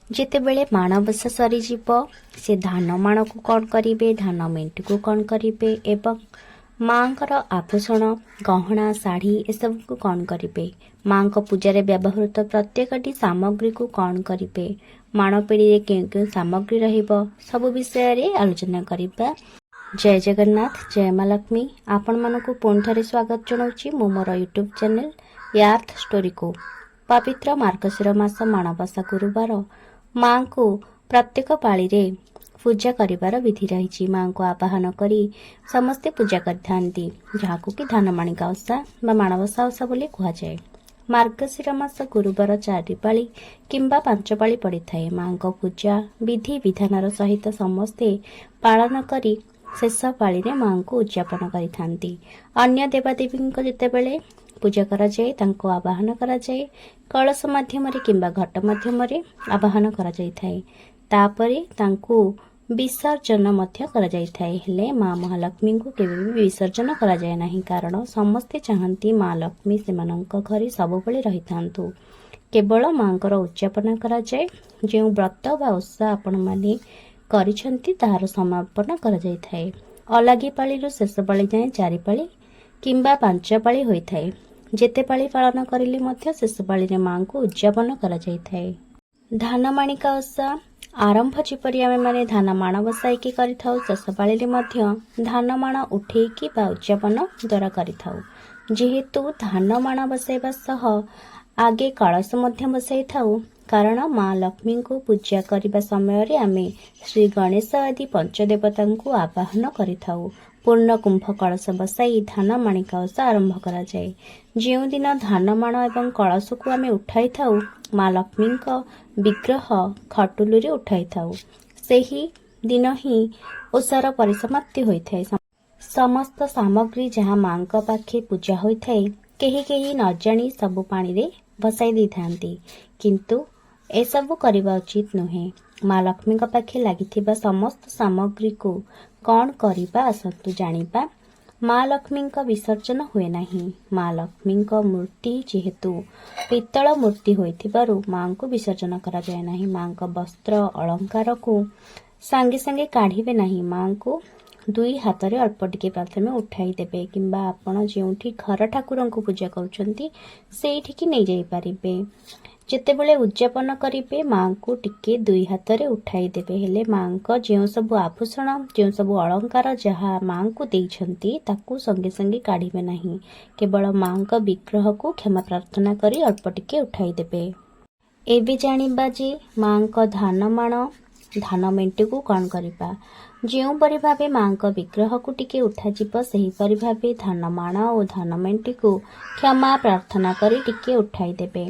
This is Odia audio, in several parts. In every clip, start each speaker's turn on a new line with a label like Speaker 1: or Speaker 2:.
Speaker 1: ଯେତେବେଳେ ମାଣବସା ସରିଯିବ, ସେ ଧାନ ମାଣକୁ କ'ଣ କରିବେ, ଧାନ ମେଣ୍ଟିକୁ କ'ଣ କରିବେ ଏବଂ ମାଙ୍କର ଆଭୂଷଣ, ଗହଣା, ଶାଢ଼ୀ ଏସବୁକୁ କ'ଣ କରିବେ, ମାଙ୍କ ପୂଜାରେ ବ୍ୟବହୃତ ପ୍ରତ୍ୟେକଟି ସାମଗ୍ରୀକୁ କ'ଣ କରିବେ, ମାଣପେଡ଼ିରେ କେଉଁ କେଉଁ ସାମଗ୍ରୀ ରହିବ, ସବୁ ବିଷୟରେ ଆଲୋଚନା କରିବା। ଜୟ ଜଗନ୍ନାଥ, ଜୟ ମା ଲକ୍ଷ୍ମୀ। ଆପଣମାନଙ୍କୁ ପୁଣି ଥରେ ସ୍ୱାଗତ ଜଣାଉଛି ମୁଁ ମୋର ୟୁଟ୍ୟୁବ୍ ଚ୍ୟାନେଲ୍ ୟାର୍ଥ ଷ୍ଟୋରିକୁ। ପବିତ୍ର ମାର୍ଗଶିର ମାସ ମାଣବସା ଗୁରୁବାର ମାଙ୍କୁ ପ୍ରତ୍ୟେକ ପାଳିରେ ପୂଜା କରିବାର ବିଧି ରହିଛି। ମାଙ୍କୁ ଆବାହନ କରି ସମସ୍ତେ ପୂଜା କରିଥାନ୍ତି, ଯାହାକୁ କି ଧାନମାଣିକା ଓଷା ବା ମାଣବସା ଓଷା ବୋଲି କୁହାଯାଏ। ମାର୍ଗଶିର ମାସ ଗୁରୁବାର ଚାରି ପାଳି କିମ୍ବା 5 ପାଳି ପଡ଼ିଥାଏ। ମାଙ୍କ ପୂଜା ବିଧି ବିଧାନର ସହିତ ସମସ୍ତେ ପାଳନ କରି ଶେଷ ପାଳିରେ ମାଙ୍କୁ ଉଦଯାପନ କରିଥାନ୍ତି। ଅନ୍ୟ ଦେବାଦେବୀଙ୍କ ଯେତେବେଳେ ପୂଜା କରାଯାଏ, ତାଙ୍କୁ ଆବାହନ କରାଯାଏ, କଳସ ମାଧ୍ୟମରେ କିମ୍ବା ଘଟ ମାଧ୍ୟମରେ ଆବାହନ କରାଯାଇଥାଏ। ତାପରେ ତାଙ୍କୁ ବିସର୍ଜନ ମଧ୍ୟ କରାଯାଇଥାଏ। ହେଲେ ମା ମହାଲକ୍ଷ୍ମୀଙ୍କୁ କେବେ ବି ବିସର୍ଜନ କରାଯାଏ ନାହିଁ, କାରଣ ସମସ୍ତେ ଚାହାନ୍ତି ମା ଲକ୍ଷ୍ମୀ ସେମାନଙ୍କ ଘରେ ସବୁବେଳେ ରହିଥାନ୍ତୁ। କେବଳ ମାଙ୍କର ଉଦଯାପନ କରାଯାଏ। ଯେଉଁ ବ୍ରତ ବା ଓଷା ଆପଣମାନେ କରିଛନ୍ତି, ତାହାର ସମାପନ କରାଯାଇଥାଏ। ଅଲାଗି ପାଳିରୁ ଶେଷ ପାଳି ଯାଏଁ ଚାରି ପାଳି କିମ୍ବା 5 ପାଳି ହୋଇଥାଏ। ଯେତେ ପାଳି ପାଳନ କରିଲେ ମଧ୍ୟ ଶେଷ ପାଳିରେ ମାଙ୍କୁ ଉଦଯାପନ କରାଯାଇଥାଏ। ଧାନ ମାଣିକା ଓଷା ଆରମ୍ଭ ଯେପରି ଆମେମାନେ ଧାନ ମାଣ ବସାଇକି କରିଥାଉ, ଶେଷ ପାଳିରେ ମଧ୍ୟ ଧାନ ମାଣ ଉଠେଇକି ବା ଉଦଯାପନ ଦ୍ୱାରା କରିଥାଉ। ଯେହେତୁ ଧାନ ମାଣ ବସାଇବା ସହ ଆଗେ କଳସ ମଧ୍ୟ ବସାଇଥାଉ, କାରଣ ମା ଲକ୍ଷ୍ମୀଙ୍କୁ ପୂଜା କରିବା ସମୟରେ ଆମେ ଶ୍ରୀ ଗଣେଶ ଆଦି ପଞ୍ଚଦେବତାଙ୍କୁ ଆବାହନ କରିଥାଉ। ପୂର୍ଣ୍ଣ କୁମ୍ଭ କଳସ ବସାଇ ଧାନ ମାଣିକା ଓଷା ଆରମ୍ଭ କରାଯାଏ। ଯେଉଁଦିନ ଧାନ ମାଣ ଏବଂ କଳସକୁ ଆମେ ଉଠାଇଥାଉ, ମା ଲକ୍ଷ୍ମୀଙ୍କ ବିଗ୍ରହ ଖଟୁଲିରେ ଉଠାଇଥାଉ, ସେହି ଦିନ ହିଁ ଓଷାର ପରିସମାପ୍ତି ହୋଇଥାଏ। ସମସ୍ତ ସାମଗ୍ରୀ ଯାହା ମାଙ୍କ ପାଖେ ପୂଜା ହୋଇଥାଏ, କେହି କେହି ନ ଜାଣି ସବୁ ପାଣିରେ ଭସାଇ ଦେଇଥାନ୍ତି। କିନ୍ତୁ ଏସବୁ କରିବା ଉଚିତ ନୁହେଁ। ମା ଲକ୍ଷ୍ମୀଙ୍କ ପାଖେ ଲାଗିଥିବା ସମସ୍ତ ସାମଗ୍ରୀକୁ କ'ଣ କରିବା, ଆସନ୍ତୁ ଜାଣିବା। ମା ଲକ୍ଷ୍ମୀଙ୍କ ବିସର୍ଜନ ହୁଏ ନାହିଁ। ମା ଲକ୍ଷ୍ମୀଙ୍କ ମୂର୍ତ୍ତି ଯେହେତୁ ପିତ୍ତଳ ମୂର୍ତ୍ତି ହୋଇଥିବାରୁ ମାଙ୍କୁ ବିସର୍ଜନ କରାଯାଏ ନାହିଁ। ମାଙ୍କ ବସ୍ତ୍ର ଅଳଙ୍କାରକୁ ସାଙ୍ଗେ ସାଙ୍ଗେ କାଢ଼ିବେ ନାହିଁ। ମାଙ୍କୁ ଦୁଇ ହାତରେ ଅଳ୍ପ ଟିକେ ପ୍ରଥମେ ଉଠାଇ ଦେବେ କିମ୍ବା ଆପଣ ଯେଉଁଠି ଘର ଠାକୁରଙ୍କୁ ପୂଜା କରୁଛନ୍ତି, ସେଇଠିକି ନେଇଯାଇପାରିବେ। ଯେତେବେଳେ ଉଦଯାପନ କରିବେ, ମାଙ୍କୁ ଟିକେ ଦୁଇ ହାତରେ ଉଠାଇ ଦେବେ। ହେଲେ ମାଙ୍କ ଯେଉଁ ସବୁ ଆଭୂଷଣ, ଯେଉଁ ସବୁ ଅଳଙ୍କାର ଯାହା ମାଙ୍କୁ ଦେଇଛନ୍ତି, ତାକୁ ସଙ୍ଗେ ସଙ୍ଗେ କାଢ଼ିବେ ନାହିଁ। କେବଳ ମାଙ୍କ ବିଗ୍ରହକୁ କ୍ଷମା ପ୍ରାର୍ଥନା କରି ଅଳ୍ପ ଟିକେ ଉଠାଇ ଦେବେ। ଏବେ ଜାଣିବା ଯେ ମାଙ୍କ ଧାନ ମାଣ, ଧାନ ମେଣ୍ଟିକୁ କ'ଣ କରିବା। ଯେଉଁପରି ଭାବେ ମାଙ୍କ ବିଗ୍ରହକୁ ଟିକେ ଉଠାଯିବ, ସେହିପରି ଭାବେ ଧାନ ମାଣ ଓ ଧାନ ମେଣ୍ଟିକୁ କ୍ଷମା ପ୍ରାର୍ଥନା କରି ଟିକେ ଉଠାଇ ଦେବେ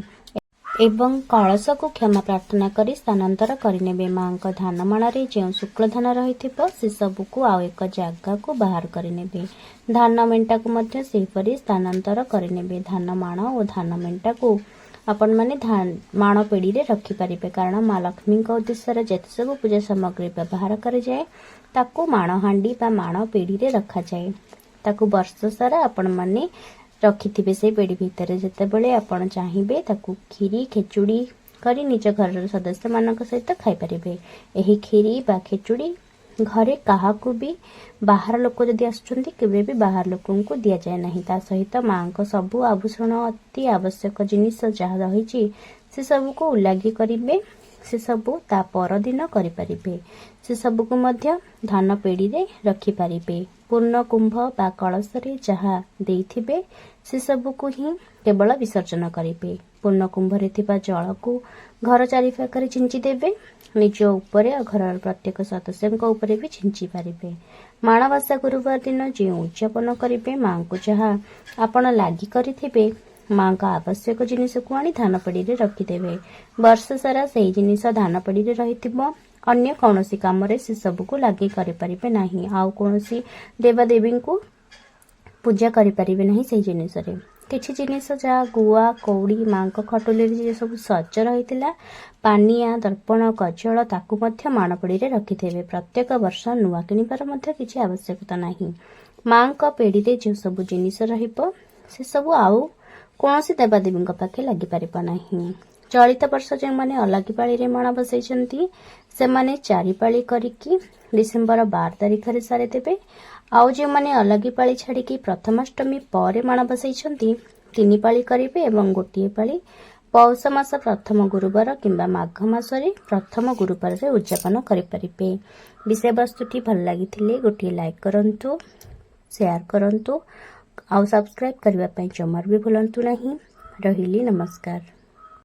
Speaker 1: ଏବଂ କଳସକୁ କ୍ଷମା ପ୍ରାର୍ଥନା କରି ସ୍ଥାନାନ୍ତର କରିନେବେ। ମାଙ୍କ ଧାନ ମାଣରେ ଯେଉଁ ଶୁକ୍ଳ ଧାନ ରହିଥିବ, ସେସବୁକୁ ଆଉ ଏକ ଜାଗାକୁ ବାହାର କରିନେବେ। ଧାନ ମେଣ୍ଟାକୁ ମଧ୍ୟ ସେହିପରି ସ୍ଥାନାନ୍ତର କରିନେବେ। ଧାନ ମାଣ ଓ ଧାନ ମେଣ୍ଟାକୁ ଆପଣମାନେ ମାଣ ପେଡ଼ିରେ ରଖିପାରିବେ, କାରଣ ମା ଲକ୍ଷ୍ମୀଙ୍କ ଉଦ୍ଦେଶ୍ୟରେ ଯେତେ ସବୁ ପୂଜା ସାମଗ୍ରୀ ବ୍ୟବହାର କରାଯାଏ, ତାକୁ ମାଣହାଣ୍ଡି ବା ମାଣ ପେଡ଼ିରେ ରଖାଯାଏ। ତାକୁ ବର୍ଷ ସାରା ଆପଣମାନେ ରଖିଥିବେ ସେଇ ପେଡ଼ି ଭିତରେ। ଯେତେବେଳେ ଆପଣ ଚାହିଁବେ, ତାକୁ କ୍ଷୀରି, ଖେଚୁଡ଼ି କରି ନିଜ ଘରର ସଦସ୍ୟମାନଙ୍କ ସହିତ ଖାଇପାରିବେ। ଏହି କ୍ଷୀରି ବା ଖେଚୁଡ଼ି ଘରେ କାହାକୁ ବି, ବାହାର ଲୋକ ଯଦି ଆସୁଛନ୍ତି, କେବେ ବି ବାହାର ଲୋକଙ୍କୁ ଦିଆଯାଏ ନାହିଁ। ତା ସହିତ ମାଙ୍କ ସବୁ ଆଭୂଷଣ, ଅତି ଆବଶ୍ୟକ ଜିନିଷ ଯାହା ରହିଛି, ସେସବୁକୁ ଉଲାଗି କରିବେ। ସେସବୁ ତା ପରଦିନ କରିପାରିବେ। ସେସବୁକୁ ମଧ୍ୟ ଧାନ ପେଡ଼ିରେ ରଖିପାରିବେ। ପୂର୍ଣ୍ଣ କୁମ୍ଭ ବା କଳସରେ ଯାହା ଦେଇଥିବେ, ସେସବୁକୁ ହିଁ କେବଳ ବିସର୍ଜନ କରିବେ। ପୂର୍ଣ୍ଣ କୁମ୍ଭରେ ଥିବା ଜଳକୁ ଘର ଚାରିପାଖରେ ଛିଞ୍ଚି ଦେବେ। ନିଜ ଉପରେ ଆଉ ଘରର ପ୍ରତ୍ୟେକ ସଦସ୍ୟଙ୍କ ଉପରେ ବି ଛିଞ୍ଚି ପାରିବେ। ମାଣବସା ଗୁରୁବାର ଦିନ ଯେଉଁ ଉଦଯାପନ କରିବେ, ମାଙ୍କୁ ଯାହା ଆପଣ ଲାଗି କରିଥିବେ, ମାଙ୍କ ଆବଶ୍ୟକ ଜିନିଷକୁ ଆଣି ଧାନ ପେଡ଼ିରେ ରଖିଦେବେ। ବର୍ଷ ସାରା ସେଇ ଜିନିଷ ଧାନ ପେଡ଼ିରେ ରହିଥିବ। ଅନ୍ୟ କୌଣସି କାମରେ ସେସବୁକୁ ଲାଗି କରିପାରିବେ ନାହିଁ। ଆଉ କୌଣସି ଦେବାଦେବୀଙ୍କୁ ପୂଜା କରିପାରିବେ ନାହିଁ ସେଇ ଜିନିଷରେ। କିଛି ଜିନିଷ ଯାହା ଗୁଆ, କଉଡ଼ି, ମାଙ୍କ ଖଟୁଲିରେ ଯେ ସବୁ ସଜ ରହିଥିଲା, ପାନିଆ, ଦର୍ପଣ, କଜଳ, ତାକୁ ମଧ୍ୟ ମାଣପେଡ଼ିରେ ରଖିଥିବେ। ପ୍ରତ୍ୟେକ ବର୍ଷ ନୂଆ କିଣିବାର ମଧ୍ୟ କିଛି ଆବଶ୍ୟକତା ନାହିଁ। ମାଙ୍କ ପେଡ଼ିରେ ଯେଉଁ ସବୁ ଜିନିଷ ରହିବ, ସେସବୁ ଆଉ କୌଣସି ଦେବାଦେବୀଙ୍କ ପାଖେ ଲାଗିପାରିବ ନାହିଁ। ଚଳିତ ବର୍ଷ ଯେଉଁମାନେ ଅଲଗି ପାଳିରେ ମାଣ ବସେଇଛନ୍ତି, ସେମାନେ 4 ପାଳି କରିକି ଡିସେମ୍ବର 12 ତାରିଖରେ ସାରିଦେବେ। ଆଉ ଯେଉଁମାନେ ଅଲଗି ପାଳି ଛାଡ଼ିକି ପ୍ରଥମାଷ୍ଟମୀ ପରେ ମାଣ ବସେଇଛନ୍ତି, 3 ପାଳି କରିବେ ଏବଂ ଗୋଟିଏ ପାଳି ପୌଷ ମାସ ପ୍ରଥମ ଗୁରୁବାର କିମ୍ବା ମାଘ ମାସରେ ପ୍ରଥମ ଗୁରୁବାରରେ ଉଦଯାପନ କରିପାରିବେ। ବିଷୟବସ୍ତୁଟି ଭଲ ଲାଗିଥିଲେ ଗୋଟିଏ ଲାଇକ୍ କରନ୍ତୁ, ସେୟାର କରନ୍ତୁ ଆଉ ସବସ୍କ୍ରାଇବ୍ କରିବା ପାଇଁ ଜମାରୁ ବି ଭୁଲନ୍ତୁ ନାହିଁ। ରହିଲି, ନମସ୍କାର।